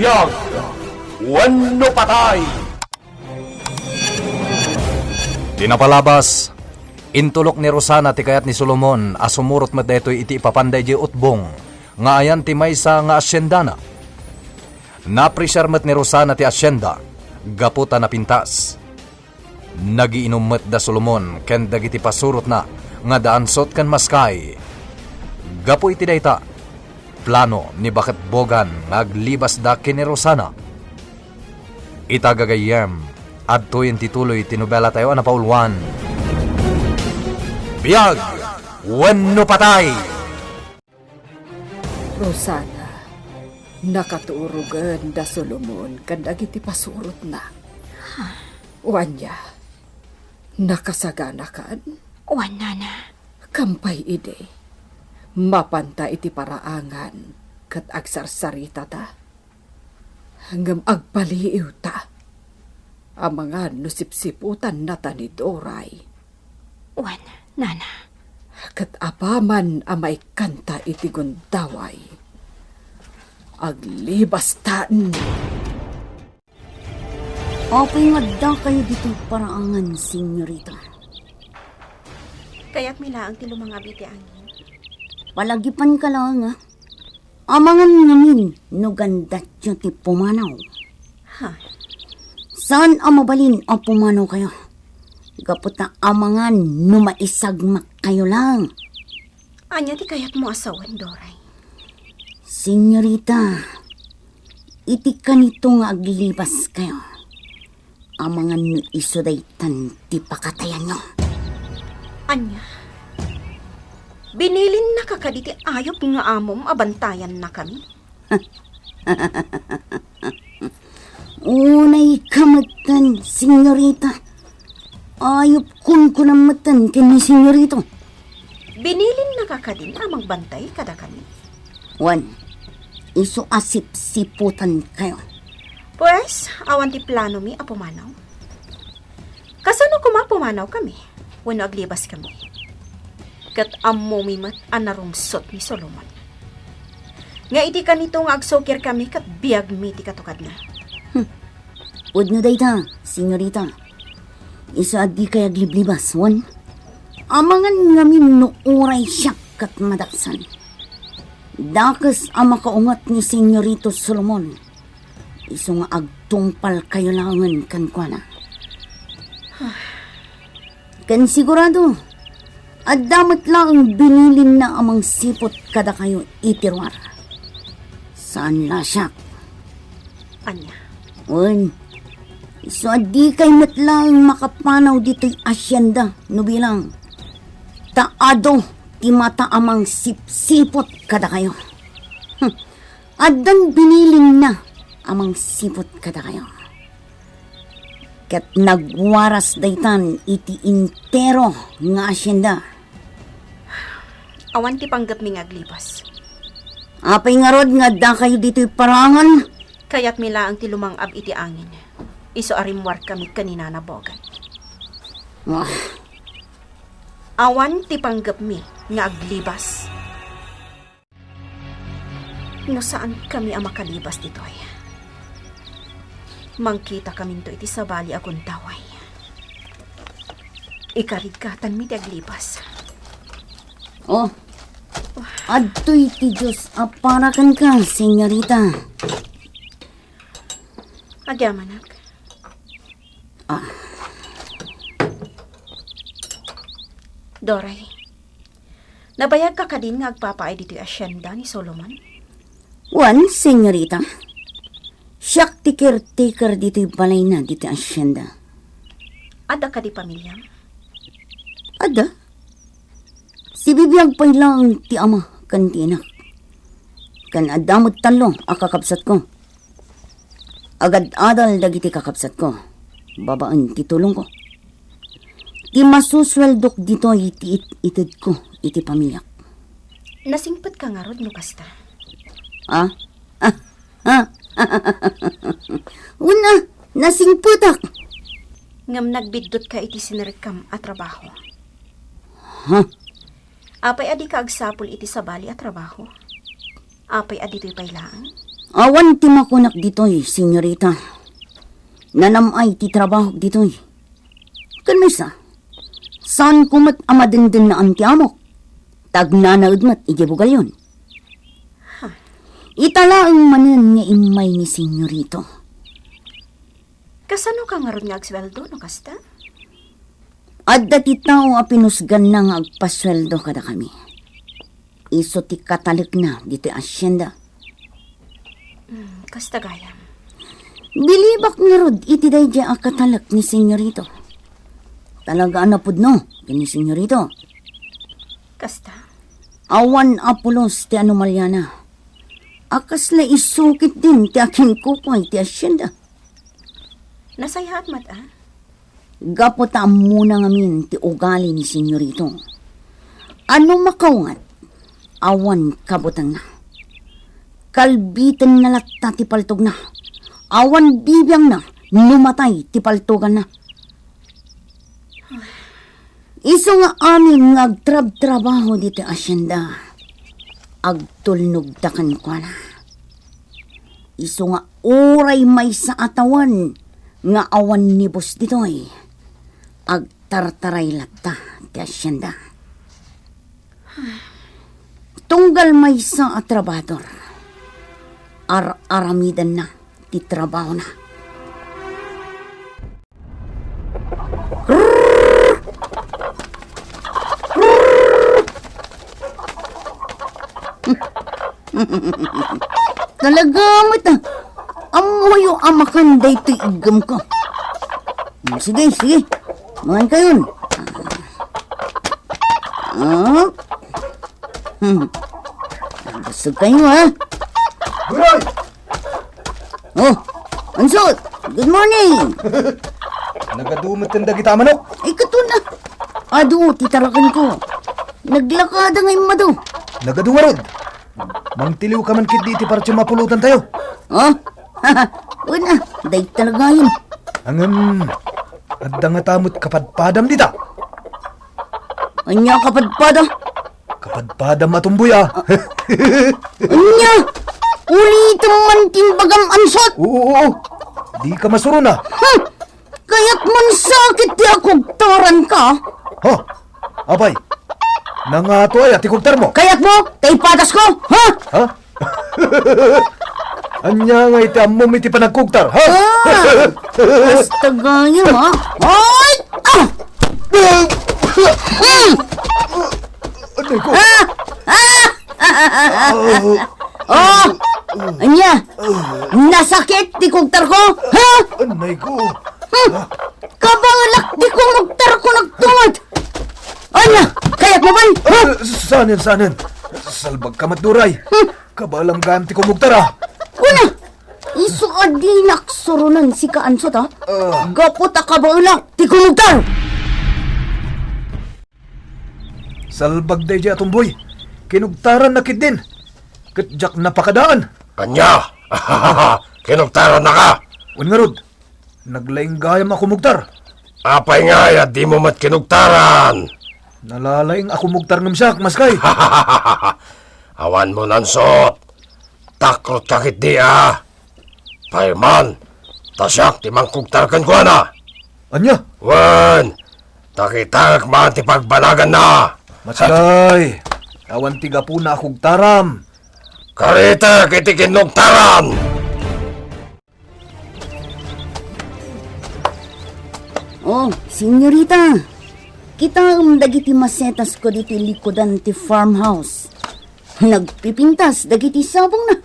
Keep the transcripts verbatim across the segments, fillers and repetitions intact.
Biag wenno patay. Ti napalabas, intulok ni Rosana ti kayat ni Solomon a sumurot met daytoy iti ipapanda idiay utbong nga ayan ti maysa nga asiendana. Napresiar met ni Rosana ti asienda gapu ta napintas. Nagiinum met da Solomon ken dagiti pasurotna nga daansot ken maskay. Gapu iti dayta, plano ni Baket Bogan nga aglibasda ken ni Rosana. Ita gagayyem, adtoyen ti tuloy ti nobelatayo a napauluan, Biag wenno Patay! Rosana, nakaturogen da Solomon ken dagiti pasurotna. Wen aya, nakasaganakan? Wen, nana. Kampay idi, mapanta iti paraangan ket agsarsarita ta. Ngem agpaliiwta. Amangan no sipsiputannata ni Doray. Wen, nana. Ket apaman a maikkanta iti gundaway, aglibastan. Apay nga addakayo ditoy paraangan, senyorita? Kayatmi laeng ti lumangab iti angin. Palagipanka laeng, a. Amangan ngamin no gandatyo ti pumanaw. Ha? Saan a mabalin a pumanawkayo. Gapu ta amangan no maisagmakkayo laeng. Ania ti kayatmo a sawen, Doray? Senyorita, iti kanito nga aglibaskayo, amangan no isu daytan ti pakatayanyo. Ania? Binilinnaka kadi ti ayup nga amom a bantayannakami? Unayka metten, senyorita. Ayup kunkunam metten ken ni senyorito. Binilinnaka kadin a mangbantay kadakami? Wen, isu a sipsiputankayo. Pues, awan ti planomi a pumanaw? Kasano koma pumanawkami wenno aglibaskami? Ket ammomi met a narungsot ni Solomon nga iti kanito nga agsukirkami ket biagmi ti katukadna. Hmm. Pudno dayta, senyorita. Isu a dikay agliblibas, wen? Amangan ngamin no uray siak ket madaksan. Dakes a makaunget ni Senyorito Solomon. Isu nga agtungpalkayo laengen kenkuana. Ken sigurado, adda met laeng binilinna a mangsiput kadakayo iti ruar. Saan la siak. Ania? Wen, isu a dikay met laeng makapanaw ditoy asienda no bilang. Ta adu ti mata a mangsipsiput kadakayo. Hmm. Addan binilinna a mangsiput kadakayo. Ket nagwaras daytan iti intero nga asienda. Awan ti panggepmi nga aglibas. Apay ngarud nga addakayo ditoy paraangan? Kayatmi laeng ti lumang-ab iti angin. Isu a rimmuarkami ken ni Nana Bogan. Ah. Awan ti panggepmi nga aglibas. No saankami a makalibas ditoy, mangkitakaminto iti sabali a gundaway. Ikarigatanmi ti aglibas. Oh, adtoy ti Dios a para kenka, senyorita. Agyamanak. Ah. Doray, nabayagka kadin nga agpapaay ditoy asienda ni Solomon? Wen, senyorita. Siak ti caretaker ditoy balayna ditoy asienda. Adda kadi pamiliam? Adda. Sibibiag pay laeng ti ama ken ti inak. Ken adda met tallo a kakabsatko. Agad-adal dagiti kakabsatko, babaen ti tulongko. Ti masusueldok ditoy ti it-itedko iti pamiliak. Nasingpetka ngarud no kasta? Ah? Ah? Ah? Una, nasingpetak. Ngem nagbiddutka iti sinerekkam a trabaho. Ha? Apay a dika agsapul iti sabali a trabaho? Apay a ditoy pay laeng? Awan ti makunak ditoy, senyorita. Nanam-ay ti trabahok ditoy. Ken maysa, saanko met a madendennaan ti amok. Tagnanaed met idiay bugalyon. Ha? Ita laeng manen nga immay ni senyorito. Kasano ka ngarud nga agsueldo no kasta? Adda ti tao a pinusganna nga agpasueldo kadakami. Isu ti katalekna ditoy asienda. Hmm, kasta gayam. Bilibak ngarud iti daydiay a katalek ni senyorito. Talaga a napudno ken ni senyorito. Kasta? Awan a pulos ti anomaliana. A kasla isu ketdin ti akinkukuay ti asienda. Nasayaat met, a? Gapu ta ammona ngamin ti ugali ni senyorito. A no makaungat, awan kabutengna. Kalbitenna latta ti paltogna. Awan bibiangna no matay ti paltoganna. Isu nga amin nga agtrabtrabaho ditoy asienda, agtulnogda kenkuana. Isu nga uray maysa a tawen nga awan nibus ditoy, agtartaray latta ti asienda. Tunggal maysa a trabahador, ar-aramidenna ti trabahona. Talaga met, a. Ammoyo a makan daytoy iggemko. Hmm, sige, sige. Mangan kayon. Ah. Hmm. Busog kayo, ha? Buray! Oh, Ansot, good morning. Nagadu met dagita a manok. Ay, katon na. Adu ti tarakenko. Naglakada nga immadu. Nagadu ngarud. Mangtiliw ka man ketdi iti parti a mapulotantayo. Oh? Una, dayta la gayam. Ngem, adda ngata met kapadpadam dita. Ania kapadpada? Kapadpadam a tumboy, a. Ania? Ulitem man ti imbagam, Ansot? Oo, oo, oo. Dika masuron, a. Hmm. Kayat man sakit ti akugtaranka? Ha? Apay, nangato aya ti kugtarmo? Kayatmo ta ipatasko, ha? Ha? Ania ngay ti ammom iti panagkugtar, ha? Ah, basta gayam, ha? Ay! Ah! Hmm! Aray ko. Ah! Ah! Oh! Ania? Nasakit ti kugtarko? Ha? Anay ko. Hmm. Kabaelak ti kumugtarko nagtungod. Ania? Kayatmo man? Ha? Ah, saanen, saanen. Salbag ka met, Duray. Hmm. Kabaelam gayam ti kumugtar, a. Kuna, isu a dinak suronen sika, Ansot, a. Ah. Gapu ta kabaelak ti kumugtar. Salbag daydiay a tumboy. Kinugtaranna ketdin. Ket diak napakadaan. Ania? Kinugtarannaka? Wen ngarud, naglaing gayam a kumugtar. Apay ngay a dimo met kinugtaran? Nalalaing a kumugtar ngem siak, maskay. Awanmo, Ansot. Takrotka ketdi, a. Pay man, ta siak ti mangkugtar kenkuana. Ania? Wen, ta kitaek man ti pagbanaganna. Maskay, awan ti gapuna a kugtaram. Karitek iti kinugtaran! Oh, senyorita, kitaem dagiti masetasko ditoy likudan ti farmhouse. Nagpipintas dagiti sabongna.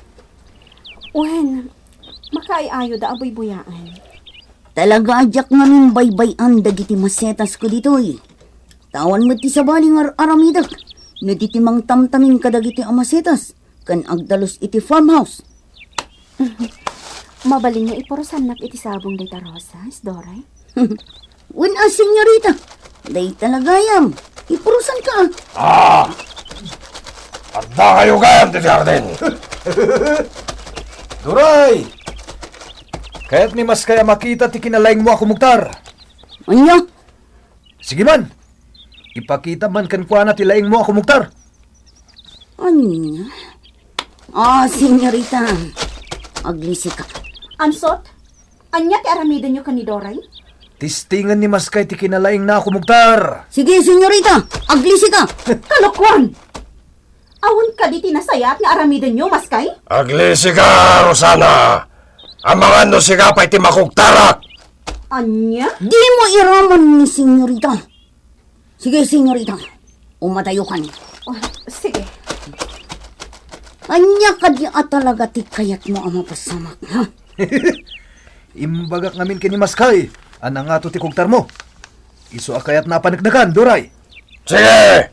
Wen, makaay-ayoda a buybuyaen. Talaga a diak ngamin baybay-an dagiti masetasko ditoy. Ta awan met ti sabali nga ar-aramidek no di ti mangtamtamin kadagitoy a masetas ken agdalus iti farmhouse. Mabalin nga ipurusannak iti sabong dayta rosas, Doray? Wen a, senyorita. Dayta la gayam. Ipurusanka. Ah! Adda kayo gayam ti jardin. Duray! Kayat ni maskay a makita ti kinalaingmo a kumugtar. Ania? Sige man. Ipakita man kenkuana ti laingmo a kumugtar. Ania? Ah, senyorita. Aglisika. Ansot? Ania ti aramidenyo ken ni Doray? Testingan ni Maskay ti kinalaingna a kumugtar. Sige, senyorita, aglisika. Kalokuan! Awan kadi ti nasayaat nga aramidenyo, Maskay? Aglisika, Rosana! Amangan no sika pay ti makugtarak! Ania? Dimo iraman ni senyorita. Sige, senyorita. Umadayo kani. Oh, sige. Ania kadi a talaga ti kayatmo a mapasamak, ha? Imbagak ngamin ken ni Maskay a nangato ti kugtarmo. Isu a kayatna a paneknekan, Doray. Sige!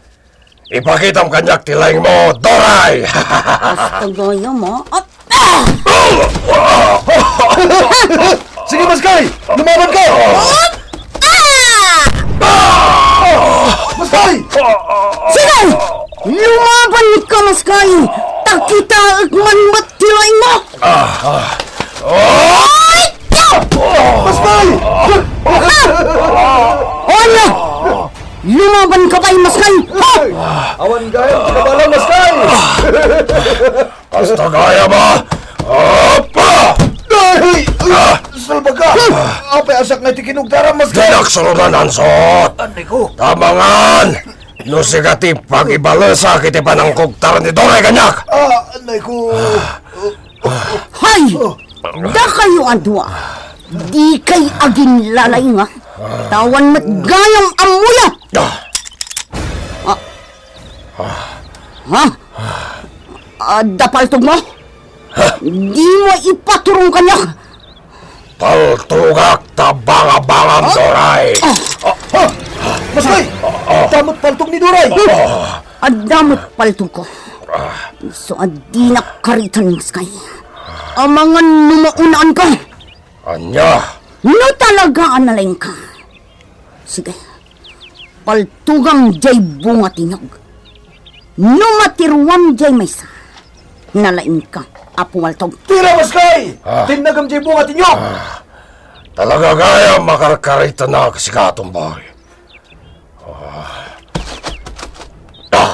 Ipakitam kaniak ti laingmo, Doray! Basta gayam, ha? At, ah! Sige, Maskay! Lumaban ka! Maskay! Sige! Lumaban ka, Maskay! Ta kitaek man met ti laingmo! Ay! Maskay! Ania? Lumaban ka pay, Maskay! Ha? Awan gayam, kabala, Maskay! Basta gayam, a! Apa! Ay! Salba ka! Apay a siak nga ti kinugtaram, Maskay! Dinak suronan, ansot! Anay ko! Tamangan! No sika ti pagibalesak iti panangkugtar ni Doray kaniak! Ah, anay ko! Hay! Dakayo a dua, dikay aginlalainga. Tawan met gayam ammoyo. Ah. Ha? Adda paltogmo? Dimo ipaturong kaniak. Paltogak ta bangabangam, Doray. Ah. Ah, ah, Maskay! Ah, ah. Adda met paltog ni Doray! Ah. Adda met paltogko. Ah. So, a dinak karitan, Maskay. Amangan no maunaan ka. Ania? No talaga a nalaing ka. Sige. Paltogam jay bunga ti niyog. No matiruam jay maysa, nalaing ka a pumaltog. Tira, Maskay! Ah. Tinnagam jay bunga ti niyog! Ah. Talaga gayam a karkaritanak, sika, Tumbay. Ah. Ah!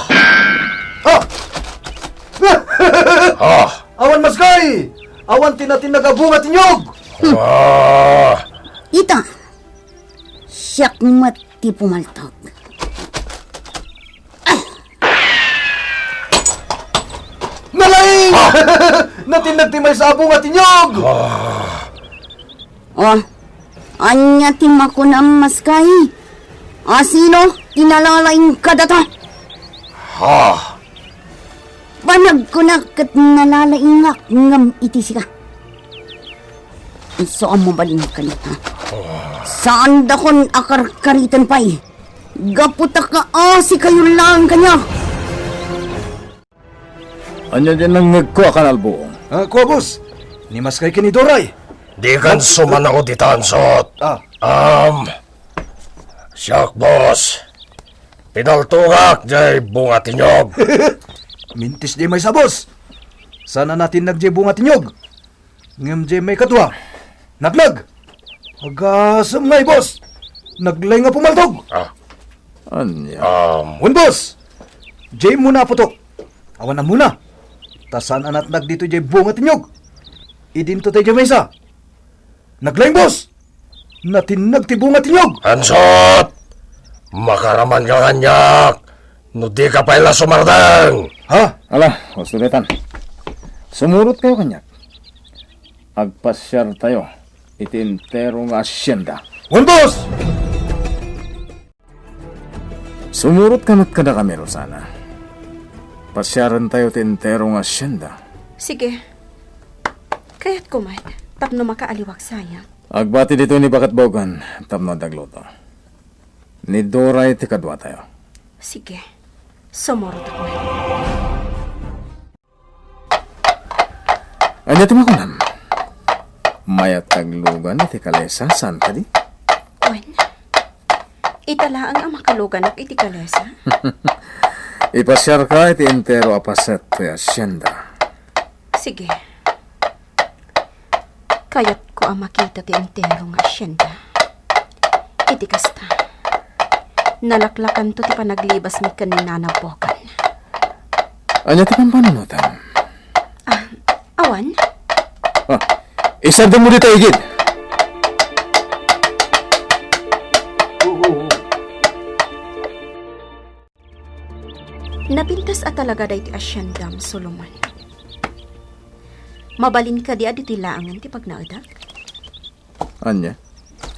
Ah! Awan, Maskay! Awan ti natinnag a bunga ti niyog! Ah! Ita, siak met ti pumaltog. Nalaing! Ah! Natinnag ti maysa a bunga ti niyog! Ah! O, ania ti makunam, Maskay? Asino ti nalalaing kadata? Ha? Panagkunak ket nalalaingak ngem iti sika. Isu a mabalin kaniak. Saandakon a karkariten pay. Gapu ta kaasikayo laeng kaniak. Ania ti nangngegko a kanalbuong? Ah, kua, boss. Ni Maskay ken ni Doray. Dikan sumanawod ita, ansot. Ah. Um, siak, boss. Pinaltogak jay bunga ti niyog. Mintis jay maysa, boss. Saan a natinnag jay bunga ti niyog. Ngem jay maikadua, naglag. Agasem ngay, boss. Naglaing a pumaltog. Ah. Ania? Um, wen, boss. Jay muna a putok. Awan ammona. Ta saan a natnag ditoy jay bunga ti niyog. Idinto tay jay maysa. Naglaing, boss. Natinnag ti bunga ti niyog. Ansot! Makaraman ka kaniak no di ka pay la sumardeng! Ha? Ala, usto ditan. Sumurot kayo kaniak. Agpasiar tayo iti entero nga asyenda. Wen, boss! Sumurot ka met kadakami, Rosana. Pasiaren tayo ti entero nga asyenda. Sige. Kayatko met, tapno makaaliwak sayan. Agbati ditoy ni Baket Bogan tapno adda agluto. Ni Doray ti kadua tayo. Sige. Sumurot ako met. Ania ti makunam? Mayat taglugan iti kalesa, saan kadi? Wen, ita laeng a makaluganak iti kalesa. Ipasiarka iti entero a paset ti asyenda. Sige. Kayatko a makita ti entero nga asyenda. Iti kasta, nalaklakanto ti panaglibasmi ken ni Nana Bogan. Ania ti pampanunotam? Ah, awan. Ah, isardengmo dita, igid. Napintas a talaga daytoy asiendam, Solomon. Mabalin kadi a ditoy laengen ti pagnaedak? Ania?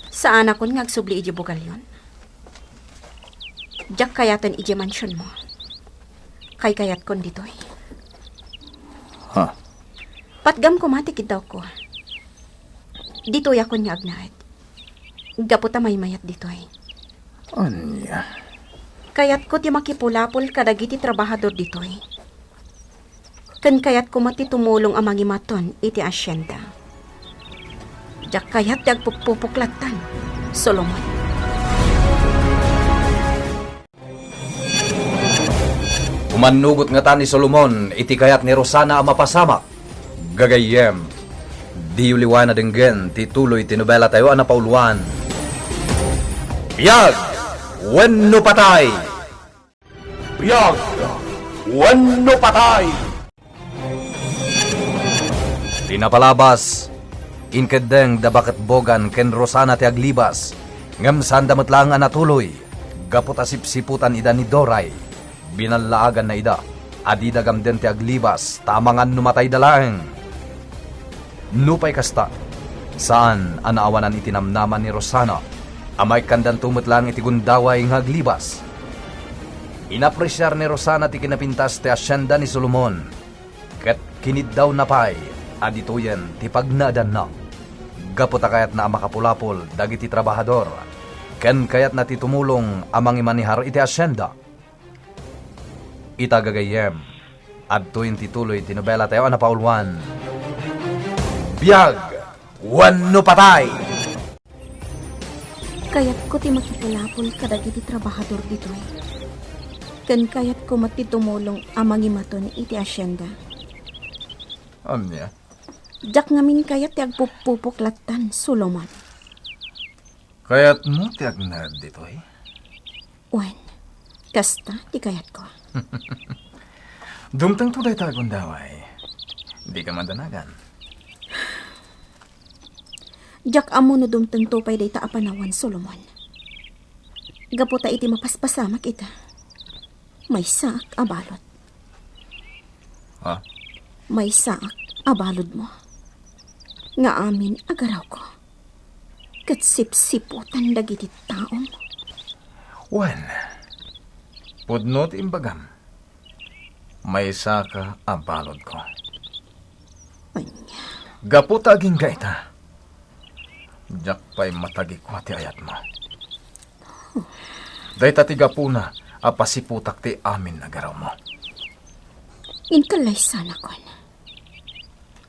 Saanakon nga agsubli idiay bugalyon. Diak kayaten idiay mansionmo. Kaykayatkon ditoy. Ha? Patgam koma ti kiddawko. Ditoyakon nga agnaed. Gapu ta maymayat ditoy. Ania? Kayatko ti makipulapol kadagiti trabahador ditoy. Ken kayatko met ti tumulong a mangimaton iti asienda. Diak kayat ti agpupupok lattan, Solomon. Umannugot ngata ni Solomon iti kayat ni Rosana a mapasamak. Gagayyem, diyo liwaen a denggen ti tuloy ti nobelatayo a napauluan, Biag wenno Patay! Biag wenno Patay! Ti napalabas, inkeddeng da Baket Bogan ken Rosana ti aglibas, ngem saanda met laeng a natuloy gapu ta sipsiputan ida ni Doray. Binallaaganna ida a dida gamden ti aglibas ta amangan no matayda laeng. Nupay kasta, saan a naawanan iti namnama ni Rosana a maikkandanto met laeng iti gundaway nga aglibas. Inapresiar ni Rosana ti kinapintas ti asienda ni Solomon, ket kiniddawna pay a ditoyen ti pagnaedanna, gapu ta kayatna a makapulapol dagiti trabahador, ken kayatna ti tumulong a mangimanehar iti asienda. Ita gagayyem, adtoyen ti tuloy ti nobelatayo a napauluan, Biag wenno Patay! Kayatko ti makipulapol kadagiti trabahador ditoy. Ken kayatko met ti tumulong a mangimaton iti asienda. Ania? Diak ngamin kayat ti agpupupok lattan, Solomon. Kayatmo ti agnaed ditoy? Wen, kasta ti kayatko. Dumtengto dayta a gundaway. Dika madanagan. Diak ammo no dumtengto pay dayta a panawen, Solomon. Gapu ta iti mapaspasamak ita, maysaak a balud. Ha? Maysaak a baludmo nga amin a garawko ket sipsiputan dagiti taom. Wen, pudno ti imbagam. Maysaka a baludko. Ania? Gapu ta agingga ita, diak pay matagikua ti ayatmo. Dayta ti gapuna a pasiputak ti amin a garawmo. Inkallaysanakon.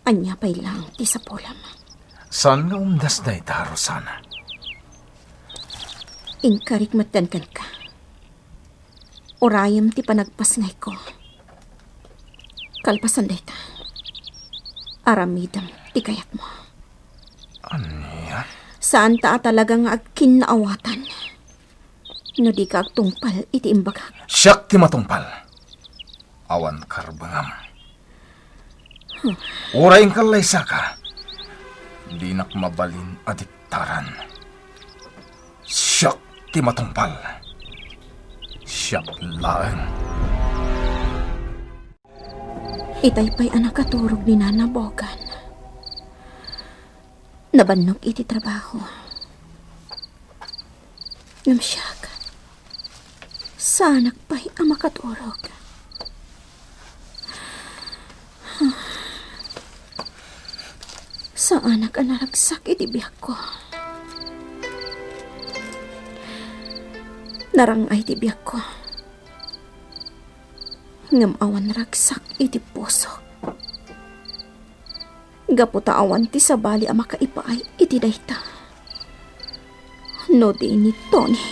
Ania pay laeng ti sapulam? Saan nga umdas dayta, Rosana? Inkarik met kenka. Urayem ti panagpasngayko. Kalpasan dayta, aramidem ti kayatmo. Ania? Saanta a talaga nga agkinnaawatan no dika agtungpal iti imbagak. Siak ti matungpal. Awan karbengam. Uray inkallaysaka, dinak mabalin a diktaran. Siak ti matungpal. Siak laeng. Itay pay a nakaturog ni Nana Bogan. Nabannog iti trabaho. Ngem siak, saanak pay a makaturog. Saanak a naragsak iti biagko. Narang-ay ti biagko. Ngem awan ragsak iti pusok. Gapu ta awan ti sabali a makaipaay iti dayta. No di ni Tony.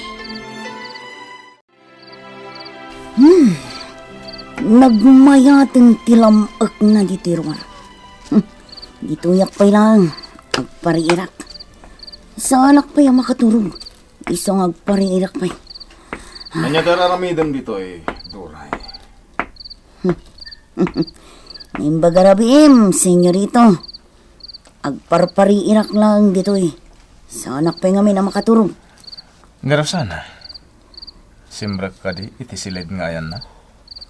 Hmm. Nagmayaten ti lam-ekna ditoy ruar. Hmm. Ditoyak pay laeng. Agpariirak. Saanak pay a makaturog. Isu nga agpariirak pay. Ania ti ar-aramidem ditoy, Doray? Naimbag a rabiim, senyorito. Agparpariirak laeng ditoy. Saanak pay ngamin a makaturog. Ni Rosana, simrek kadi iti siled nga ayanna?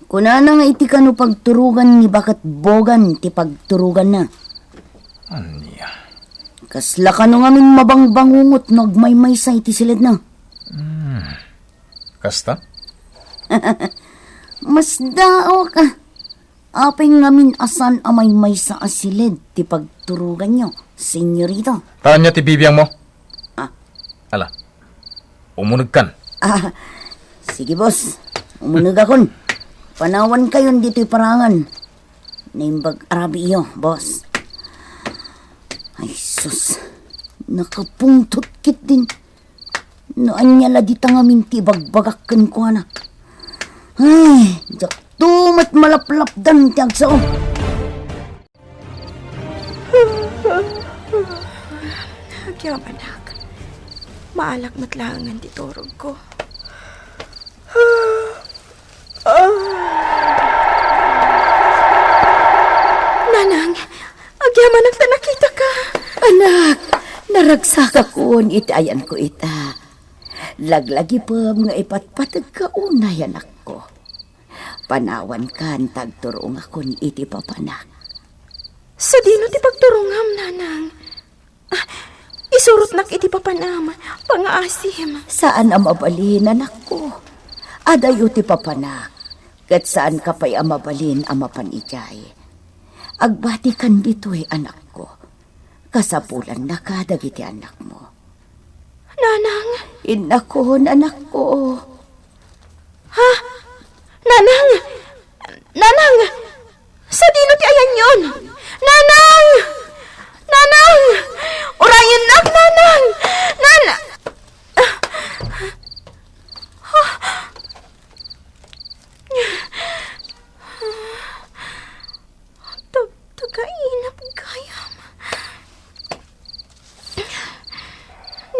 Kunana nga iti kano pagturogan ni baket bogan ti pagturoganna. Ania? Kasla kano ngamin mabangbangungot no agmaymaysa iti siledna. Hmm. Kasta? Masdaawak a. Apay ngamin a saan a maymaysa a siled ti pagturoganyo, senyorita? Ta ania ti bibiangmo? Ah. Ala, umunegkan. Ah, sige, boss. Umunegakon. Panawankayon ditoy parangan. Naimbag a rabiiyo, boss. Ay, sus. Nakapungtot ketdin. No ania la dita ngamin ti ibagbagak kenkuana. Ay, diakto met malaplapdan ti agsao. Agyamanak. Maalak met laengen ti turogko. Nanang, agyamanak ta nakitaka. Anak, naragsakakon iti ayanko ita. Laglagipem nga ipatpategka unay, anakko. Panawankan ta agturongakon iti papanak. Sadino ti pagturongam, nanang? Ah, isurotnak iti papanam, pangaasim. Saan a mabalin, anakko. Adayo ti papanak, ket saanka pay a mabalin a mapan idiay. Agbatikan ditoy, anakko. Kasapulannaka dagiti annakmo. Nanang! Innakon, anakko. Ha? Nanang! Nanang! Sadino ti ayanyon? Nanang! Nanang! Urayennak, Nanang! Nana! Tagtagainep gayam.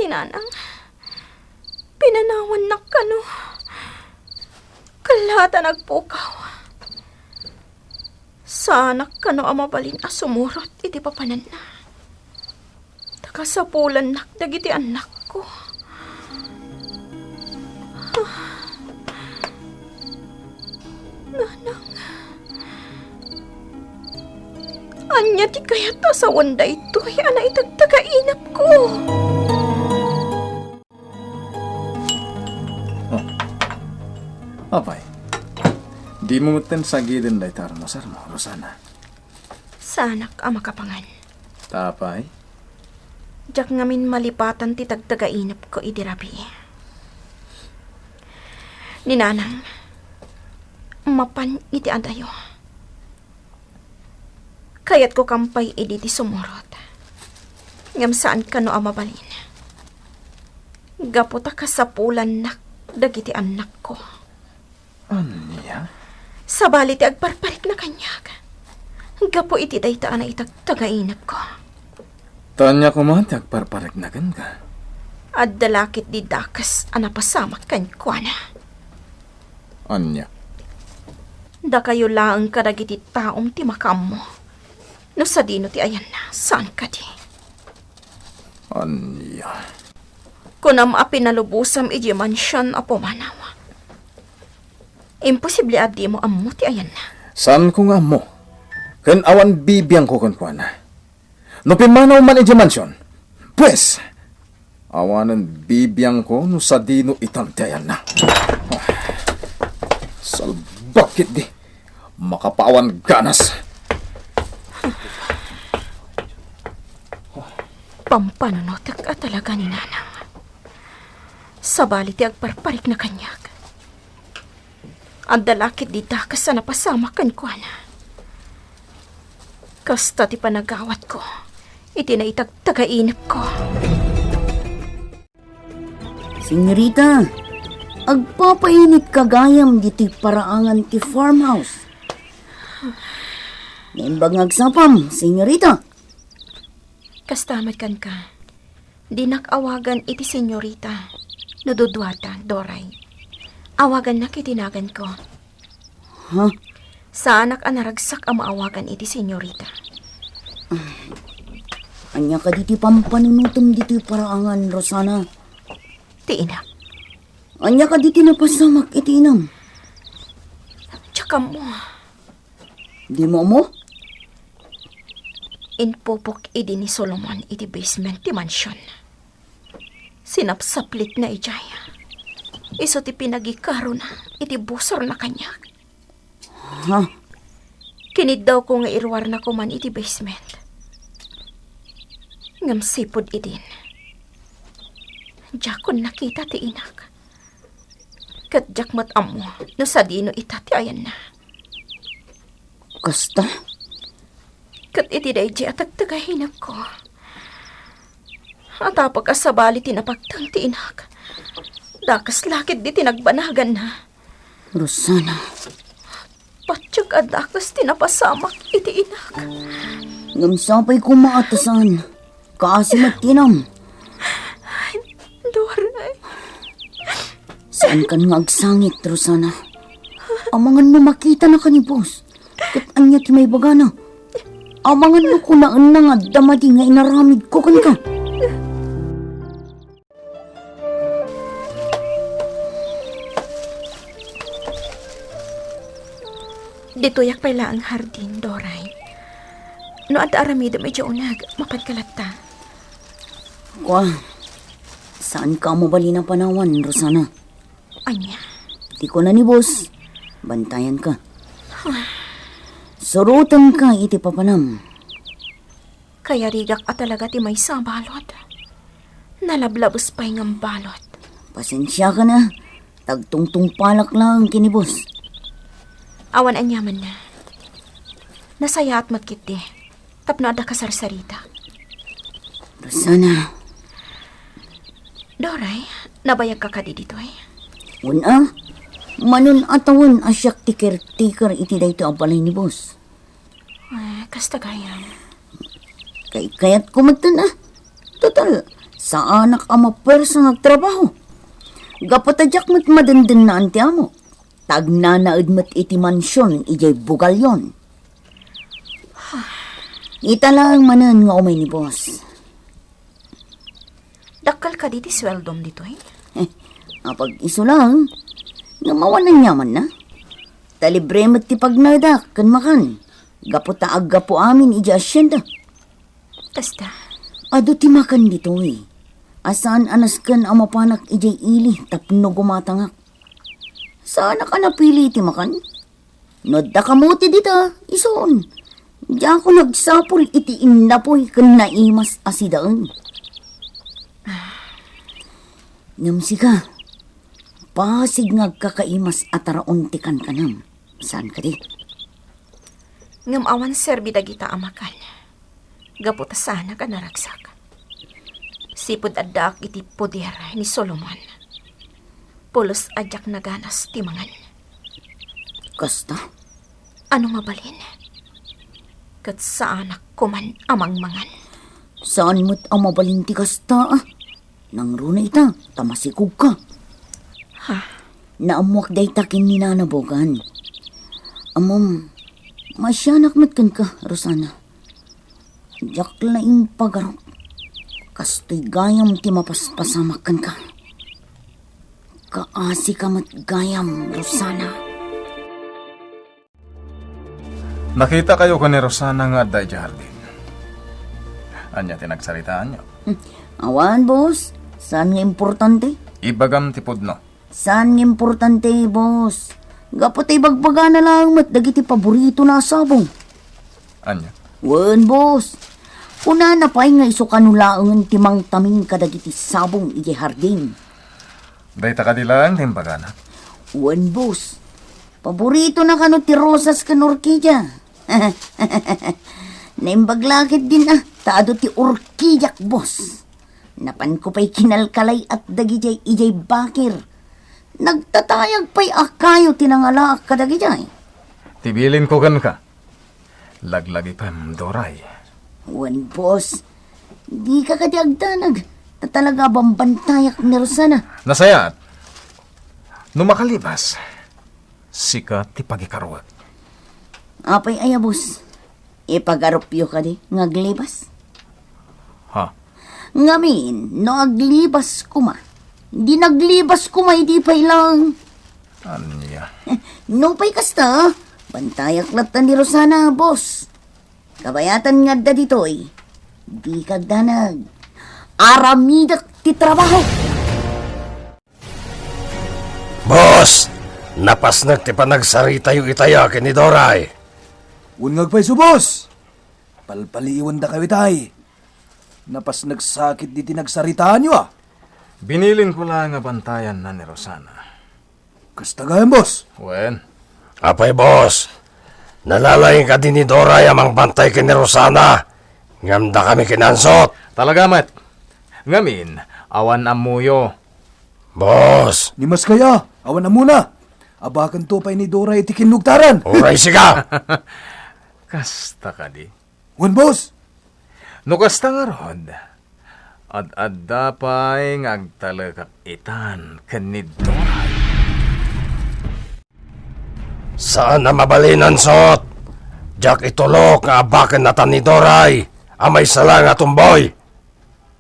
Ni Nanang, pinanawannak kano. Kalla ta nagpukaw. Saanak kano a mabalin a sumurot iti papananna. Ta kasapulannak dagiti annakko. Nanang, ania ti kayat a sawen daytoy a naitagtagainepko? Oh. Apay, dimo metten sagiden dayta almusarmo, Rosana? Saanak a makapangan. Ta apay? Diak ngamin malipatan ti tagtagainepko idi rabii. Ni Nanang, mapan iti adayo. Kayatko kam pay idi ti sumurot. Ngem saan kano a mabalin. Gapu ta kasapulannak dagiti annakko. Ania? Sabali ti agparparikna kaniak. Gapu iti dayta a naitagtagainepko. Ta ania koma ti agparparikna kenka? Adda la ketdi dakes a napasamak kenkuana. Ania? Dakayo laeng kadagiti taom ti makaammo. No sadino ti ayanna, saan kadi? Ania? Kunam a pinalubosam idiay mansion a pumanaw. Imposible a dimo ammo ti ayanna. Saanko nga ammo. Ken awan bibiangko kenkuana. No pimmanaw man idiay mansion, pues, awanen bibiangko no sadino itan ti ayanna. Salbag ketdi. Makapaawan ganas. Pampanunotek a talaga ni Nanang. Sabali ti agparparikna kaniak. Adda la ketdi dakes a napasamak kenkuana. Kasta ti panagawatko iti naitagtagainepko. Senyorita, agpapainitka gayam ditoy paraangan ti farmhouse. Naimbag nga agsapam, senyorita. Kasta met kenka. Dinak awagan iti senyorita no duduata, Doray. Awagannak iti naganko. Ha? Saanak a naragsak a maawagan iti senyorita. Ania kadi ti pampanunotem ditoy paraangan, Rosana? Ti inak. Ania kadi ti napasamak iti inam? Diak ammo. Dimo ammo? Impupok idi ni Solomon iti basement ti mansion. Sinapsaplitna idiay. Isu ti pinagikarona iti busorna kaniak. Ha? Kiniddawko nga iruarna koman iti basement. Ngem sipud idin, diakon nakita ti inak. Ket diak met ammo no sadino ita ti ayanna. Kasta? Ket iti daydi a tegteg a hinekko, atapek a sabali ti napagteng ti inak, dakes la ketdi ti nagbanaganna. Rosana. Patiek a dakes ti napasamak iti inak. Ngem sapay koma a ta saan. Kaasi met ti inam. Doray. Saankan nga agsangit, Rosana. Amangan no makitana ken ni boss. Ket ania ti maibagana? Amangan no kunaenna nga adda madi nga inaramidko kenka. Ditoyak pay laeng hardin, Doray. No adda aramidem idiay uneg, mapanka latta. Kua, saanka a mabalin a panawan, Rosana. Ania? Ti kuna ni boss, bantayanka. Surotenka iti papanam. Kayarigak a talaga ti maysa a balud. Nalablabes pay nga balud. Pasensiakan a, tagtungtungpalak laeng ken ni boss. Awan aniamanna. Nasayaat met ketdi tapno adda kasarsarita. Rosana. Doray, nabayagka kadi ditoy? Wen a, manon a tawen a siak ti caretaker iti daytoy a balay ni boss. Eh, kasta gayam. Kay kayatko metten a. Total, saanak a mapuersa nga agtrabaho. Gapu ta diak met madendennaan ti amo. Tagnanaed met iti mansion idiay Bugalyon. Ita laeng manen nga umay ni boss. Dakkel kadi ti sueldom ditoy? Eh, apag-isu laeng, ngem awan aniamanna. Ta libre met ti pagnaedak ken makan, gapu ta aggapu amin idiay asienda. Kasta? Adu ti makan ditoy. A saan a nasken a mapanak idiay ili tapno gumatangak. Saanak a napili ti makan. No adda kamote dita, isuon. Diakon agsapul iti innapuy ken naimas a sidaen. Ngem sika, basig nga agkakaimas a taraon ti kankanam. Saan kadi? Ngem awan serbi dagita a makan. Gapu ta saanak a naragsak. Sipud addaak iti poder ni Solomon, pulos a diak naganas ti mangan. Kasta? Ano mabalin? Ket saanak koman a mangmangan. Saan met a mabalin ti kasta, a? Nangruna ita, ta masikogka. Ha? Naammoak dayta ken ni Nana Bogan. Ammom, maasianak met kenka, Rosana. Diak laeng pagarup. Kastoy gayam ti mapaspasamak kenka. Kaasika met gayam, Rosana. Nakitakayo ken ni Rosana nga adda idiay hardin. Ania ti nagsaritaanyo? Hmm. Awan, boss. Saan nga importante? Ibagam ti pudno. Saan nga importante, boss? Gapu ta ibagbagana laeng met dagiti paboritona a sabong. Ania? Wen, boss. Kunana pay nga isu kano laengen ti mangtaming kadagiti sabong idiay hardin. Dayta kadi laeng ti imbagana? Wen, boss. Paboritona kano ti rosas ken orkidia. Naimbag la ketdin a, ta adu ti orkidiak, boss. Napanko pay kinalkalay-at dagidiay idiay bakir. Nagtatayag pay a kayo ti nangalaak kadagidiay. Ti bilinko kenka, laglagipem, Doray. Wen, boss. Dika kadi agdanag. Ta talaga a bambantayak ni Rosana. Nasayaat. No makalibas, sika ti pagikaruek. Apay aya, boss? Ipagarupyo kadi nga aglibas? Ha? Ngamin, no aglibas koma, di naglibas koma idi pay lang. Ania? Nupay kasta, bantayak latta ni Rosana, boss. Kabayatan nga adda ditoy, di kagdanag. Aramidek ti trabaho. Boss, napasnek ti panagsaritayo itaya ken ni Doray. Wen nga agpayso, boss. Palpaliiwendakayo itay. Napasnek sakit diti nagsaritaanyo, a. Binilinko laeng a bantayanna ni Rosana. Kasta gayam, boss. Wen. Apay, boss. Nalalaing kadi ni Doray a mangbantay ken ni Rosana. Ngem dakami ken Ansot. Talaga met. Ngamin, awan ammoyo. Boss. Ni Maskay a, awan ammona. Abakento pay ni Doray iti kinnugtaran. Uray sika. Kasta kadi? Wen, boss. No kasta ngarud, ad-adda pay nga agtalekak itan ken ni Doray. Saan a mabalin, Ansot. Diak itulok nga abaken natan ni Doray a maysa la nga tumboy.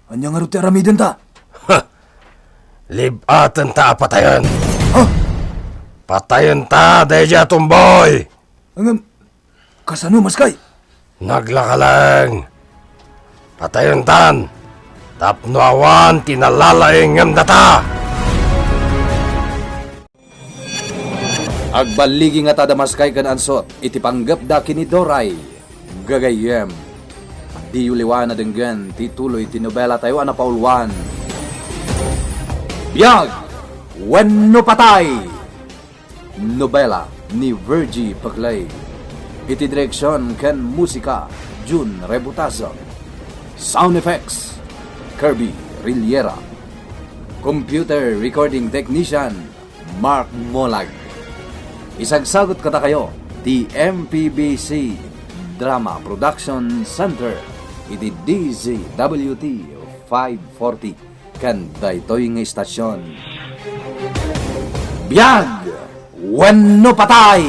Ania ngarud ti aramidenta? Lib-atenta a patayen. Ha? Patayenta daydiay a tumboy. Ngem, kasano, Maskay? Naglaka laeng. Patayentan, tapno awan ti nalalaing ngem data. Agballigi ngata da Maskay ken Ansot iti panggepda ken ni Doray. Gagayyem, diyo liwan a denggen ti tuloy ti nobelatayo a napauluan, Biag Wenno Patay. Nobela ni Virgie Peclay. Iti direksion ken musika, Jun Rebutazo. Sound effects, Kirby Riliera. Computer recording technician, Mark Molag. Isagsagut kadakayo ti M P B C Drama Production Center iti D Z W T five forty. Ken daytoy nga istasion, Biag Wenno Patay!